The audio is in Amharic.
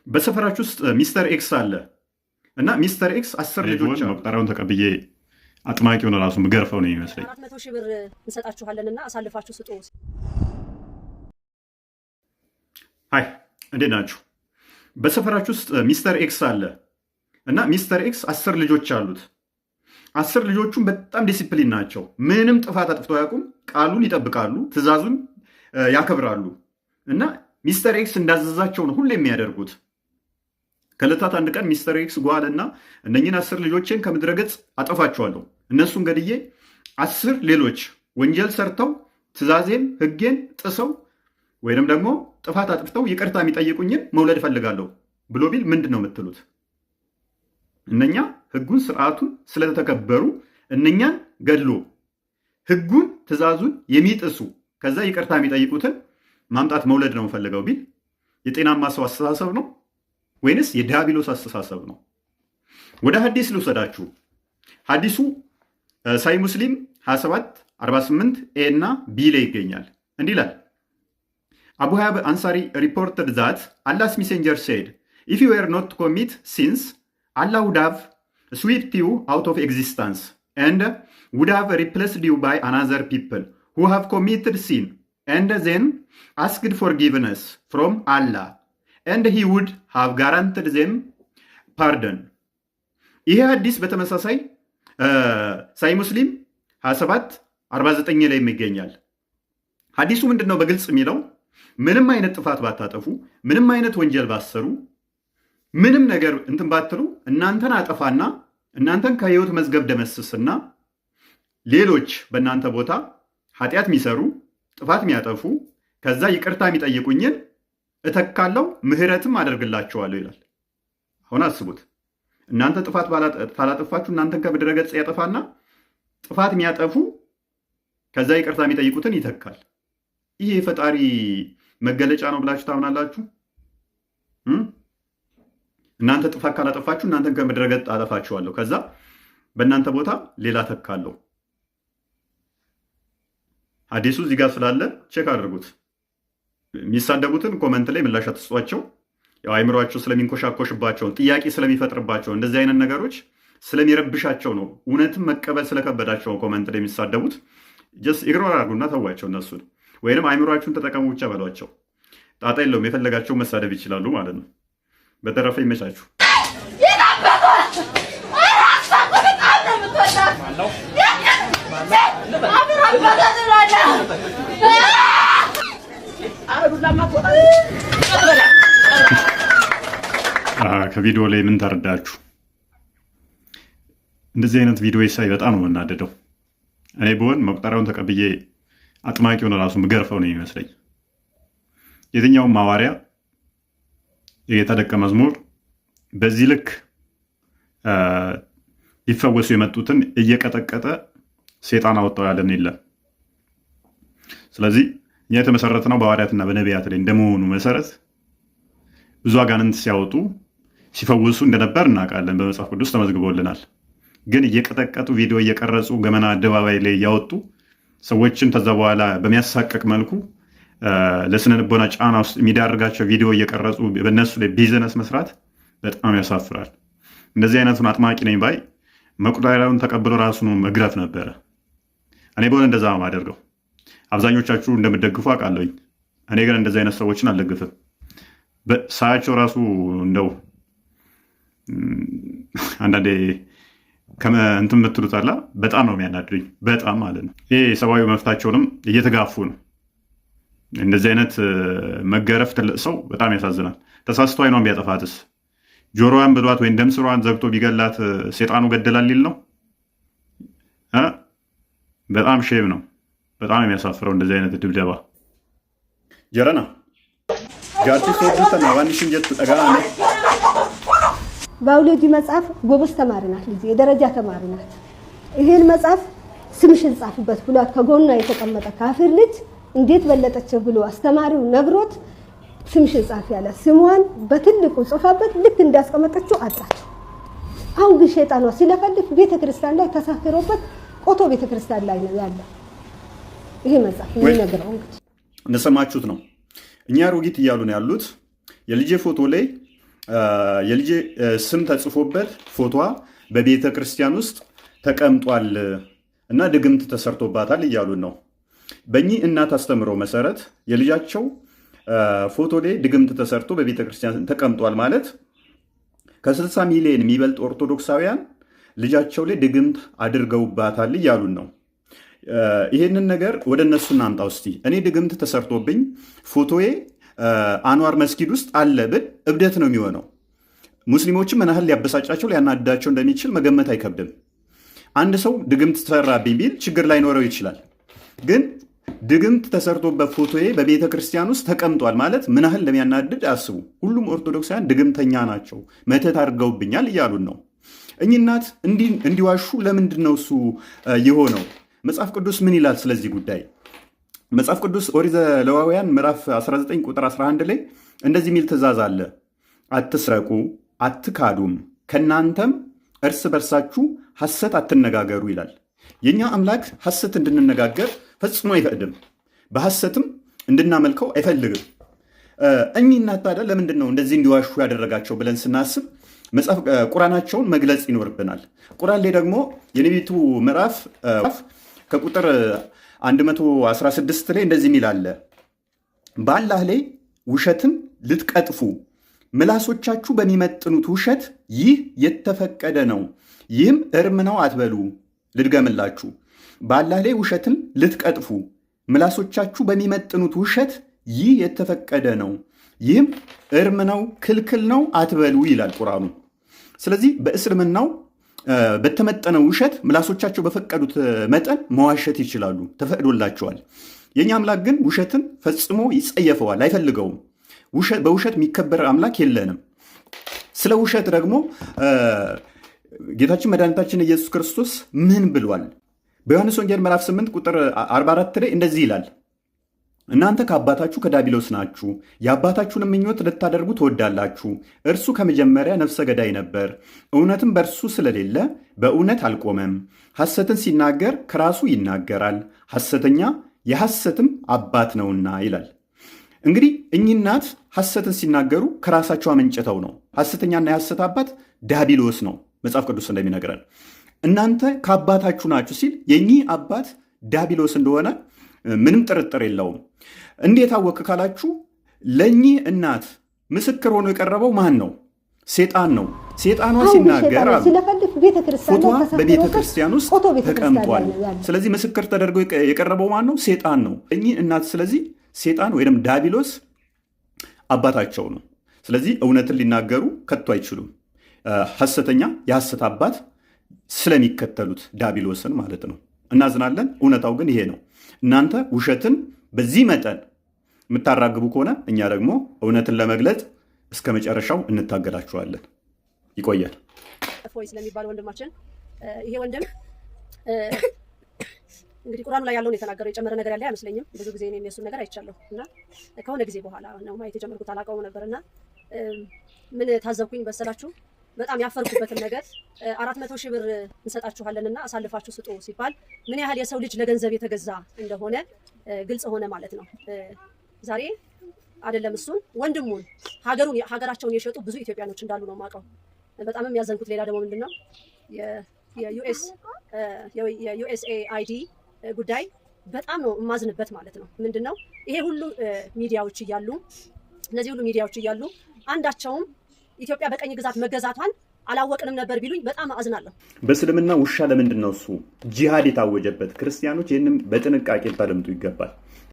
በሰፈራችሁ ውስጥ Mister X አለ እና Mister X 10 ልጆች አሉ። መቁጠሪያውን ተቀብዬ አጥማቂውን ራሱ ምገርፈው ነው የሚመስለኝ። 400,000 ብር እንሰጣችኋለንና አሳልፋችሁ ስጡ። Hi፣ እንዴት ናችሁ? በሰፈራችሁ ውስጥ Mister X አለ እና Mister X 10 ልጆች አሉት። 10 ልጆቹም በጣም ዲሲፕሊን ናቸው። ምንም ጥፋት አጥፍተው አያውቁም። ቃሉን ይጠብቃሉ፣ ትዕዛዙን ያከብራሉ እና Mister X እንዳዘዛቸው ነው ሁሌ የሚያደርጉት። ከዕለታት አንድ ቀን Mister X ጓልና እነኝን 10 ልጆቼን ከምድረ ገጽ አጠፋቸዋለሁ፣ እነሱን ገድዬ 10 ሌሎች ወንጀል ሰርተው ትዕዛዜን ሕጌን ጥሰው ወይንም ደግሞ ጥፋት አጥፍተው ይቅርታ የሚጠይቁኝን መውለድ እፈልጋለሁ ብሎ ቢል ምንድን ነው የምትሉት? እነኛ ሕጉን ስርዓቱን ስለተከበሩ እነኛን ገድሎ ሕጉን ትዕዛዙን የሚጥሱ ከዛ ይቅርታ የሚጠይቁትን ማምጣት መውለድ ነው የምፈልገው ቢል የጤናማ ሰው አስተሳሰብ ነው ወይንስ የዲያብሎስ አስተሳሰብ ነው? ወደ ሀዲስ ልውሰዳችሁ። ሀዲሱ ሳሂህ ሙስሊም 27 48 A እና B ላይ ይገኛል። እንዲህ ይላል። አቡ አዩብ አንሳሪ reported that Allah's messenger said, "If you were not commit sins, Allah would have swept you out of existence and would have replaced you by another people who have committed sin and then asked forgiveness from Allah, and he would have granted them pardon." ይሄ ሀዲስ በተመሳሳይ ሳሂህ ሙስሊም 27 49 ላይ ይገኛል። ሀዲሱ ምንድን ነው በግልጽ የሚለው? ምንም አይነት ጥፋት ባታጠፉ፣ ምንም አይነት ወንጀል ባትሰሩ፣ ምንም ነገር እንትን ባትሉ እናንተን አጠፋና እናንተን ከህይወት መዝገብ ደመስስና ሌሎች በእናንተ ቦታ ኃጢአት የሚሰሩ፣ ጥፋት የሚያጠፉ፣ ከዛ ይቅርታ የሚጠይቁኝን እተካለው፣ ምህረትም አደርግላቸዋለሁ ይላል። አሁን አስቡት፣ እናንተ ጥፋት ካላጠፋችሁ እናንተን ከምድረ ገጽ ያጠፋና ጥፋት የሚያጠፉ ከዛ ይቅርታ የሚጠይቁትን ይተካል። ይሄ የፈጣሪ መገለጫ ነው ብላችሁ ታምናላችሁ? እናንተ ጥፋት ካላጠፋችሁ እናንተን ከምድረ ገጽ አጠፋችኋለሁ፣ ከዛ በእናንተ ቦታ ሌላ ተካለሁ። ሀዲሱ እዚህ ጋር ስላለ check አድርጉት። የሚሳደቡትን comment ላይ ምላሽ አትስጧቸው። ያው አይምሯቸው ስለሚንኮሻኮሽባቸው፣ ጥያቄ ስለሚፈጥርባቸው፣ እንደዚህ አይነት ነገሮች ስለሚረብሻቸው ነው። እውነትም መቀበል ስለከበዳቸው comment ላይ የሚሳደቡት። Just ignore አድርጉና ተዋቸው እነሱን፣ ወይንም አይምሯችሁን ተጠቀሙ ብቻ በሏቸው። ጣጣ የለውም። የፈለጋቸው መሳደብ ይችላሉ ማለት ነው። በተረፈ ይመቻችሁ። ከቪዲዮ ላይ ምን ተረዳችሁ? እንደዚህ አይነት ቪዲዮ ሳይ በጣም ነው የምናደደው። እኔ ብሆን መቁጠሪያውን ተቀብዬ አጥማቂውን ራሱ ምገርፈው ነው የሚመስለኝ። የትኛውም ሐዋርያ የጌታ ደቀ መዝሙር በዚህ ልክ ሊፈወሱ የመጡትን እየቀጠቀጠ ሴጣን አወጣው ያለን የለም። ስለዚህ እኛ የተመሰረትነው በሐዋርያትና በነቢያት ላይ እንደመሆኑ መሰረት ብዙ አጋንንት ሲያወጡ ሲፈውሱ እንደነበር እናውቃለን። በመጽሐፍ ቅዱስ ተመዝግቦልናል። ግን እየቀጠቀጡ ቪዲዮ እየቀረጹ ገመና አደባባይ ላይ እያወጡ ሰዎችን ከዛ በኋላ በሚያሳቅቅ መልኩ ለስነ ልቦና ጫና ውስጥ የሚዳርጋቸው ቪዲዮ እየቀረጹ በእነሱ ላይ ቢዝነስ መስራት በጣም ያሳፍራል። እንደዚህ አይነቱን አጥማቂ ነኝ ባይ መቁጠሪያውን ተቀብሎ ራሱን መግረፍ ነበረ። እኔ በሆነ እንደዛ ነው የማደርገው። አብዛኞቻችሁ እንደምደግፉ አውቃለሁኝ። እኔ ግን እንደዚህ አይነት ሰዎችን አልደግፍም። ሳያቸው ራሱ እንደው አንዳንዴ እንትን የምትሉት አላ በጣም ነው የሚያናድዱኝ። በጣም ማለት ነው። ይሄ ሰብአዊ መብታቸውንም እየተጋፉ ነው። እንደዚህ አይነት መገረፍ ትልቅ ሰው በጣም ያሳዝናል። ተሳስቶ አይኗን ቢያጠፋትስ፣ ጆሮዋን ብሏት ወይም ደም ስሯን ዘግቶ ቢገላት ሴጣኑ ገደላል ሊል ነው። በጣም shame ነው። በጣም የሚያሳፍረው እንደዚህ አይነት ድብደባ። Jarana jaartii soodduu tana waan ishiin jettu dhaga'ame. ባዮሎጂ መጽሐፍ ጎበዝ ተማሪ ናት ልጄ፣ የደረጃ ተማሪ ናት። ይሄን መጽሐፍ ስምሽን ጻፍበት ብሏት ከጎኗ የተቀመጠ ካፊር ልጅ እንዴት በለጠች ብሎ አስተማሪው ነግሮት ስምሽን ጻፊ ያለ ስሟን በትልቁ ጽፋበት ልክ እንዳስቀመጠችው አጣችው። አሁን ግን ሸይጣኗ ሲለፈልፍ ቤተክርስቲያን ላይ ተሳክሮበት ቆቶ ቤተክርስቲያን ላይ ነው ያለ ይሄ መጽሐፍ የሚነግረው። እንግዲህ እንደሰማችሁት ነው። እኛ አሮጊት እያሉ ነው ያሉት። የልጄ ፎቶ ላይ የልጄ ስም ተጽፎበት ፎቶዋ በቤተ ክርስቲያን ውስጥ ተቀምጧል እና ድግምት ተሰርቶባታል እያሉን ነው። በእኚህ እናት አስተምሮ መሰረት የልጃቸው ፎቶ ላይ ድግምት ተሰርቶ በቤተ ክርስቲያን ተቀምጧል ማለት ከ60 ሚሊዮን የሚበልጥ ኦርቶዶክሳውያን ልጃቸው ላይ ድግምት አድርገውባታል እያሉን ነው። ይሄንን ነገር ወደ እነሱ እናምጣው እስቲ። እኔ ድግምት ተሰርቶብኝ ፎቶዬ አንዋር መስጊድ ውስጥ አለ ብል እብደት ነው የሚሆነው። ሙስሊሞችም ምን ያህል ሊያበሳጫቸው ሊያናድዳቸው እንደሚችል መገመት አይከብድም። አንድ ሰው ድግምት ተሰራብኝ ቢል ችግር ላይኖረው ይችላል። ግን ድግምት ተሰርቶበት ፎቶዬ በቤተ ክርስቲያን ውስጥ ተቀምጧል ማለት ምን ያህል እንደሚያናድድ አስቡ። ሁሉም ኦርቶዶክሳውያን ድግምተኛ ናቸው፣ መተት አድርገውብኛል እያሉን ነው። እኚህ እናት እንዲዋሹ ለምንድን ነው እሱ የሆነው? መጽሐፍ ቅዱስ ምን ይላል ስለዚህ ጉዳይ? መጽሐፍ ቅዱስ ኦሪት ዘሌዋውያን ምዕራፍ 19 ቁጥር 11 ላይ እንደዚህ የሚል ትእዛዝ አለ። አትስረቁ፣ አትካዱም፣ ከእናንተም እርስ በርሳችሁ ሐሰት አትነጋገሩ ይላል። የእኛ አምላክ ሐሰት እንድንነጋገር ፈጽሞ አይፈቅድም። በሐሰትም እንድናመልከው አይፈልግም። እኚህ እናት ታዲያ ለምንድን ነው እንደዚህ እንዲዋሹ ያደረጋቸው ብለን ስናስብ መጽሐፍ ቁራናቸውን መግለጽ ይኖርብናል። ቁራን ላይ ደግሞ የነቢቱ ምዕራፍ ከቁጥር 116 ላይ እንደዚህ የሚል አለ። በአላህ ላይ ውሸትን ልትቀጥፉ ምላሶቻችሁ በሚመጥኑት ውሸት ይህ የተፈቀደ ነው፣ ይህም እርም ነው አትበሉ። ልድገምላችሁ። በአላህ ላይ ውሸትን ልትቀጥፉ ምላሶቻችሁ በሚመጥኑት ውሸት ይህ የተፈቀደ ነው፣ ይህም እርም ነው፣ ክልክል ነው አትበሉ ይላል ቁርአኑ። ስለዚህ በእስልምናው በተመጠነው ውሸት ምላሶቻቸው በፈቀዱት መጠን መዋሸት ይችላሉ፣ ተፈቅዶላቸዋል። የእኛ አምላክ ግን ውሸትን ፈጽሞ ይጸየፈዋል፣ አይፈልገውም። በውሸት የሚከበር አምላክ የለንም። ስለ ውሸት ደግሞ ጌታችን መድኃኒታችን ኢየሱስ ክርስቶስ ምን ብሏል? በዮሐንስ ወንጌል ምዕራፍ 8 ቁጥር 44 ላይ እንደዚህ ይላል፣ እናንተ ከአባታችሁ ከዳቢሎስ ናችሁ፣ የአባታችሁን ምኞት ልታደርጉ ትወዳላችሁ። እርሱ ከመጀመሪያ ነፍሰ ገዳይ ነበር፣ እውነትም በእርሱ ስለሌለ በእውነት አልቆመም። ሐሰትን ሲናገር ከራሱ ይናገራል፣ ሐሰተኛ የሐሰትም አባት ነውና ይላል። እንግዲህ እኚህ እናት ሐሰትን ሲናገሩ ከራሳቸው አመንጭተው ነው። ሐሰተኛና የሐሰት አባት ዳቢሎስ ነው፣ መጽሐፍ ቅዱስ እንደሚነግረን። እናንተ ከአባታችሁ ናችሁ ሲል የእኚህ አባት ዳቢሎስ እንደሆነ ምንም ጥርጥር የለውም። እንዴት አወቅ ካላችሁ ለእኚህ እናት ምስክር ሆኖ የቀረበው ማን ነው? ሴጣን ነው። ሴጣኗ ሲናገር አሉ ፎቶዋ በቤተ ክርስቲያን ውስጥ ተቀምጧል። ስለዚህ ምስክር ተደርጎ የቀረበው ማን ነው? ሴጣን ነው። እኚህ እናት ስለዚህ ሴጣን ወይም ዳቢሎስ አባታቸው ነው። ስለዚህ እውነትን ሊናገሩ ከቶ አይችሉም። ሐሰተኛ የሐሰት አባት ስለሚከተሉት ዳቢሎስን ማለት ነው። እናዝናለን። እውነታው ግን ይሄ ነው። እናንተ ውሸትን በዚህ መጠን የምታራግቡ ከሆነ እኛ ደግሞ እውነትን ለመግለጽ እስከ መጨረሻው እንታገላችኋለን። ይቆያል። እፎይ ስለሚባል ወንድማችን፣ ይሄ ወንድም እንግዲህ ቁርአኑ ላይ ያለውን የተናገረው፣ የጨመረ ነገር ያለ አይመስለኝም። ብዙ ጊዜ እኔም የእሱን ነገር አይቻለሁ እና ከሆነ ጊዜ በኋላ ነው ማየት የጀመርኩት፣ አላውቀውም ነበር። እና ምን ታዘብኩኝ መሰላችሁ? በጣም ያፈርኩበትን ነገር፣ 400,000 ብር እንሰጣችኋለን እና አሳልፋችሁ ስጡ ሲባል ምን ያህል የሰው ልጅ ለገንዘብ የተገዛ እንደሆነ ግልጽ ሆነ ማለት ነው። ዛሬ አይደለም እሱን፣ ወንድሙን፣ ሀገሩን፣ ሀገራቸውን የሸጡ ብዙ ኢትዮጵያኖች እንዳሉ ነው የማውቀው። በጣምም ያዘንኩት ሌላ ደግሞ ምንድን ነው፣ የ USAID ጉዳይ በጣም ነው የማዝንበት ማለት ነው። ምንድን ነው ይሄ ሁሉ ሚዲያዎች እያሉ፣ እነዚህ ሁሉ ሚዲያዎች እያሉ አንዳቸውም ኢትዮጵያ በቅኝ ግዛት መገዛቷን አላወቅንም ነበር ቢሉኝ በጣም አዝናለሁ። በእስልምና ውሻ ለምንድን ነው እሱ ጂሃድ የታወጀበት? ክርስቲያኖች ይህንም በጥንቃቄ ልታደምጡ ይገባል።